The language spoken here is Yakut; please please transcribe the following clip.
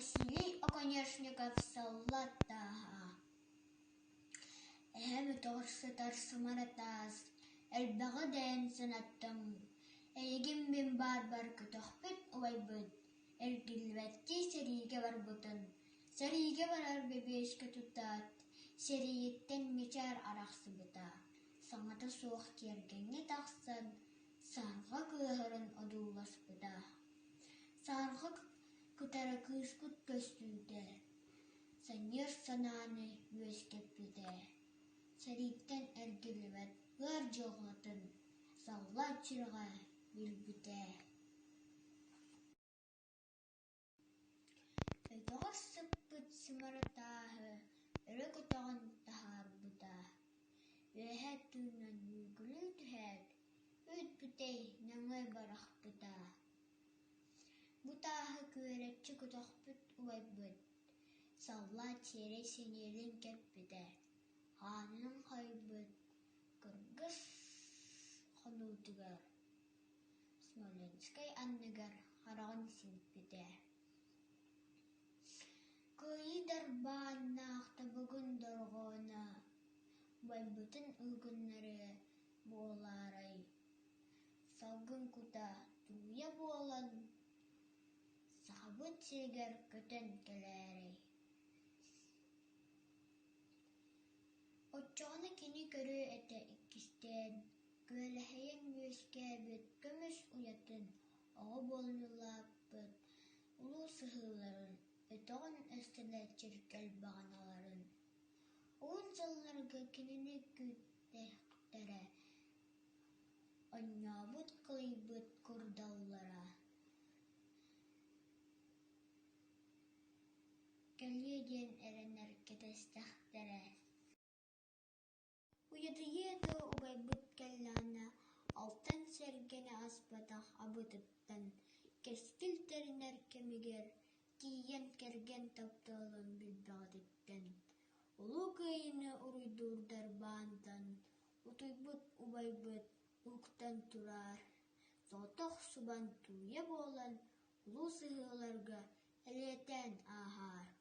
Василий Оконешников саллаат тааһа Эһэм өтөҕөр сытар сымара таас, элбэҕи дээн санаттым, эйигин мин баарбар көтөхпүт убайбыт, эргиллибэттии сэриигэ барбытын, сэриигэ барар бэбиэскэ тутаат, сэрииттэн мичээр арахсыбыта, саҥата суох тиэргэҥҥэ тахсан, саһарҕа кыыһырын одууласпыта. Саһарҕа кытары кыыспыт көстүүтэ, санньыар санааны үөскэппитэ, сэрииттэн эргиллибэт ыар дьылҕатын саллаат сүрэҕэ билбитэ. Өтөҕөр сыппыт сымара тааһы өрө көтөҕөн таһаарбыта, үөһэ тыынан ньүгүлүү түһээт, үүт бүтэй нөҥүө бырахпыта. Бу тааһы күөрэччи көтөхпүт убайбыт, саллаат сиэрэй сэниэлин кэппитэ, хаанын хайбыт кыргыс хонуутугар Смоленскай анныгар хараҕын симпитэ. Кыайыы дарбааннаах тобугун дорҕооно убайбытын уһугуннарыа буолаарай, салгын кута тууйа буолан, Сахабыт сиригэр көтөн кэлээрэй. Оччоҕуна кини көрүө этэ иккистээн күөлэһийэн үөскээбит көмүс уйатын, оҕо буолан улааппыт улуу сыһыыларын, өтөҕүн өстөнө чиркэл баҕаналарын. Уһун сылларга кинини күүттэхтэрэ, онньообут кылыйбыт курдаллара Кэлиэ диэн эрэнэр кэтэстэхтэрэ. Уйадыйыа дуо убайбыт кэллэҕинэ, алтан сэргэни аспатах абытыттан, кэскил тэринэр кэмигэр тиийэн кэргэн тапталын билбэҕититтэн, Улуу Кыайыыны уруйдуур дарбаантан утуйбут убайбыт уһуктан тураар, соҕотох субан тууйа буолан улуу сыһыыларга элиэтээн ааһаар.